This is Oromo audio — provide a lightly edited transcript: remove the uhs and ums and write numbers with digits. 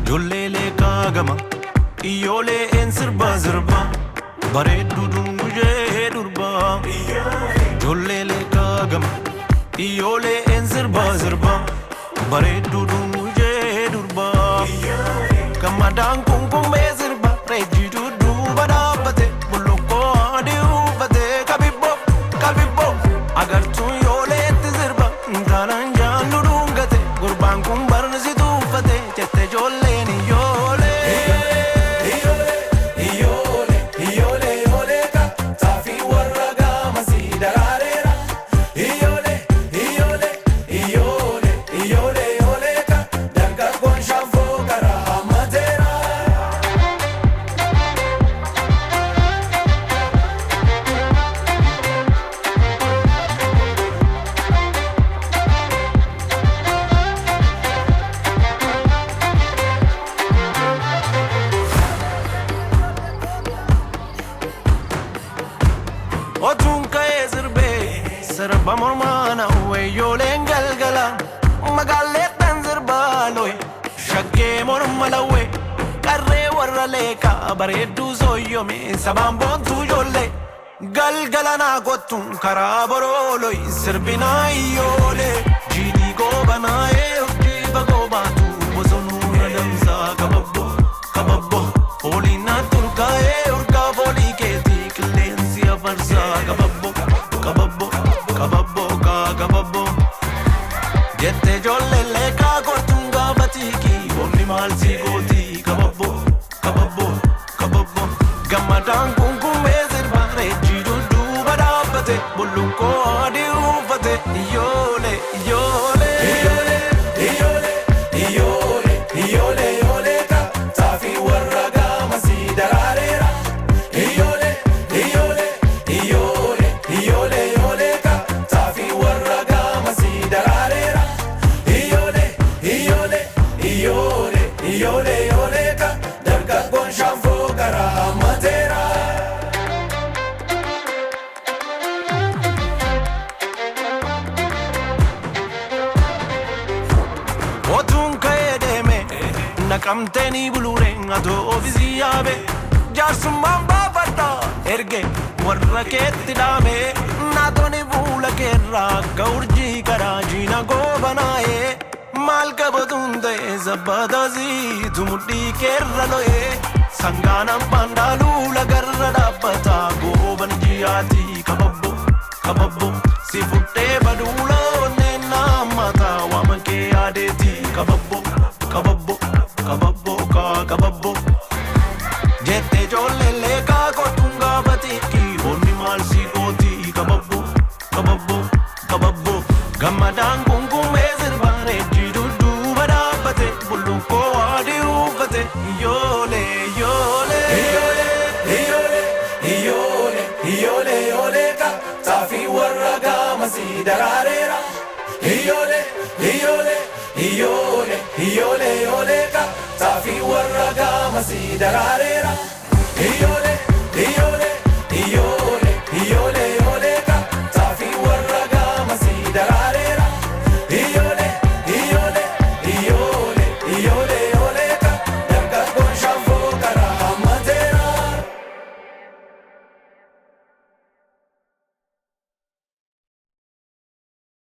Ijoollee leekaa gama iyyoolee een sirba sirba bareedduu dungujee durba. Ijoollee leekaa gama iyyoolee een sirba sirba bareedduu dungujee durba. Gammadaan kunkummee sirba reejjii dudduuba dhaabbate bullukkoo adii uffate kabibbo kabibbo agartuun yooleetti sirba intalaan jaallu dhungate gurbaan kun barni tuuffate jette ijoolleen iyyoolee. Iyyoolee, iyyoolee, iyyoolee ka xaafii warra gaamasii daraareera. Iyyoolee, iyyoolee, iyyoolee, iyyoolee, iyyoolee ka dargaggoon shaanfoo karaa hammateera. Otuun ka'ee sirbee sirba mormaana weeyyooleen galgala magaalleettan sirbaa lo'e shaggee morma lawwe qarree warra leeqaa bareedduu sooyyome sabaan boontuu ijoollee galgala naa kottuun karaa boroo lo'i sirbinaa iyyoolee jiidhii goobanaa'ee urjii fagoo baatu bosonuu na damsaa kababbo kababbo fooliin na turkaa'ee urgaa foolii keetii qilleensi afarsaa kababbo kababbo kababbo kaa kababbo jette ijoollee leeqaa kottuun gaafa tiikii boonni maal sii gootii kababbo kababbo kababbo gammadaan kunkummee sirba reejjii dudduuba dhaabbate bullukkoo adii uffate iyyoolee iyyoolee. Iyyoolee, iyyoolee, iyyoolee, iyyoolee, iyyoolee ka xaafii warra gaamasii daraareera. Iyyoolee, iyyoolee, iyyoolee, iyyoolee, iyyoolee ka xaafii warra gaamasii daraareera. Iyyoolee, iyyoolee, iyyoolee, iyyoolee, iyyoolee ka dargaggoon shaanfoo karaa hammateera. Otuun ka'ee deeme naqamtee ni buluureen atoo ofiisii yaabe jaarsummaan baafadha erge warra keetti dhaame naatoni fuula keerraa akka urjii karaa jiina goobanaa'ee maal qabatuun ta'e sabbatasiitu mudhii keerra lo'ee sangaan abbaan dhaaluu lagarra dhaabbataa gooban jiyaatii kababbo kababbo si fudhee baduula onneen naammataa waama kee yaadeetii kababbo kababbo kababbo kaa kababbo jette ijoollee leeqaa kottuun gaafa xiqqii boonni maal sii gootii kababbo kababbo kababbo gammadaan kunkummee sirba reejjii dudduuba dhaabbate bullukkoo adii uffate iyyoolee iyyoolee. Iyyoolee, iyyoolee, iyyoolee, iyyoolee, iyyoolee ka xaafii warra gaamasii daraareera. Iyyoolee, iyyoolee, iyyoolee, iyyoolee, iyyoolee ka xaafii warra gaamasii daraareera. Iyyoolee.